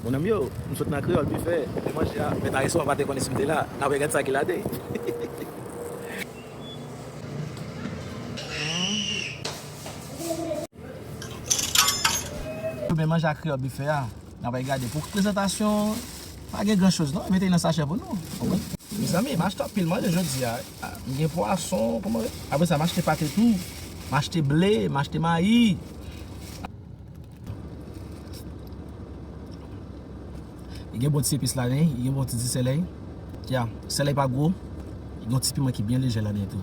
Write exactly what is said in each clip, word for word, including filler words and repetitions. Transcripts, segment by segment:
Mon ami yo, m sot nan Kreyòl Bifè, men manje a, men ta reso pa te konnen si m te la, n ap gade sa ki ladan. Men manje a Kreyòl Bifè a, n ap gade pou prezantasyon, pa gen gran choz non, mete nan sachè pou nou. Mezanmi, m achte anpil manje jodi a. M gen pwason, kòman, apre sa, m achte pate tou. M achte ble, m achte mayi. Li gen bon ti epis ladan, li gen bon ti disèl. Ya, sèl pa gwo. Li gen yon ti piman ki byen lejè ladan tou.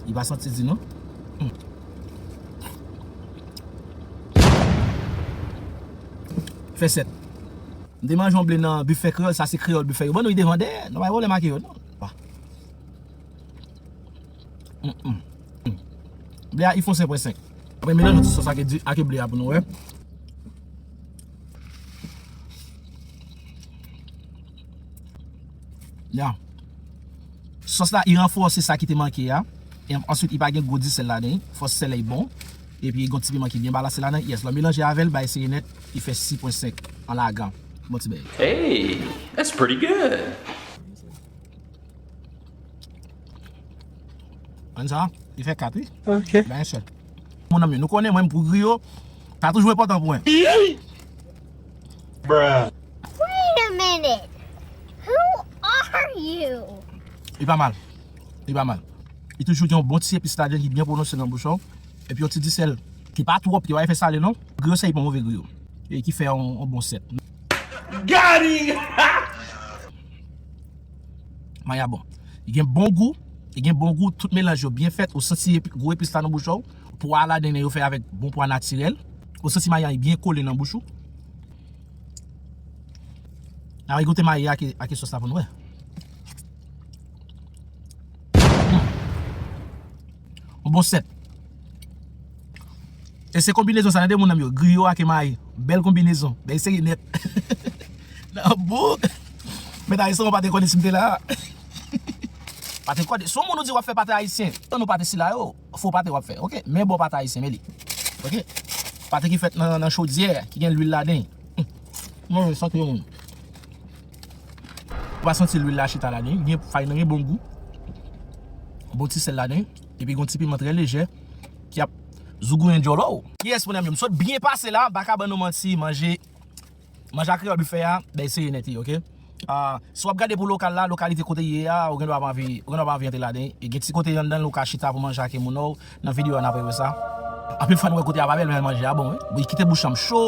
Li pa santi di non. Hmm. Fè sèt. M te manje yon ble nan Bifè Kreyòl, sa se Kreyòl Bifè yo. Ban nou, li devan dèyè. Nou pa vòlè make yo non. Wa. Mm, mm, mm. Ble a, li fon senk pwen senk. Apre, melanj yon ti sòs ak di, ak ble a pou nou wè. Ya. Sòs la, li ranfòse sa ki te manke a. E answit, li pa gen gwo disèl ladan. Fòs sèl li bon. Epi, gen ti piman ki byen balanse ladan. Yes, lè w melanje avè l, bay sere nèt, li fè sis pwen senk an lagan. Bon ti bèy. Hey, that's pretty good. Konn sa, li fè kat, wi. Ok. Ben, sèl. Mon ami, nou konnen mwen, pou griyo, ta toujou enpòtan pou mwen. Bruh. Wait a minute. Who are you? Li pa mal. Li pa mal. Li toujou gen yon bon ti epis ladan ki byen pwononse nan bouch ou. Epi yon ti disèl ki pa twòp, ki pa fè sale non. Griyo sa, li pa move griyo. E ki fè yon, yon bon sèt. Got him! Mayi a bon. Li gen bon gou. Li gen bon gou. Tout melanj yo byen fèt. Ou santi epi, gwo epis la nan bouch ou. Pwa ladan yo fè avèk bon pwa natirèl. Ou santi mayi a byen kole nan bouch ou. N a goute mayi a ak, ak sòs la pou nou wè. Hmm. Yon bon sèt. E se konbinezon sa, tande, mon ami yo. Griyo ak mayi. Bèl konbinezon. Bèl seri nèt. Nan bouk. Men ta reso pa te konnen si m te la. Pate kòde. Si yon moun ou di w ap fè pate ayisyen, tann ou pate sila yo, fo pate w ap fè. Ok? Men bon pate ayisyen, men li. Ok? Pate ki fèt nan, nan chodyè, ki gen lwil ladan. Hmm. Mwen, santi yon moun. Ou pa santi lwil la chita ladan. Gen fay nan gen bon gou. Bon ti sèl ladan. Epi gen yon ti piman trè lejè ki ap zougouyen djòlò w. Yes, mon ami, m sot byen pase la, m pa ka ban nou manti, manje, manje a Kreyòl Bifè a, bèy sere nèt, ok? Ah, si w ap gade pou lokal la, lokalite kote ye a, ou gen dwa pa anvi, ou gen dwa pa anvi antre ladan. E gen ti kote anndan l ou ka chita pou manje ak moun ou, nan videyo a n ap wè sa. Anpil fwa nou wè kote a pa bèl, men manje a bon, wi. Bon, kite bouch an cho.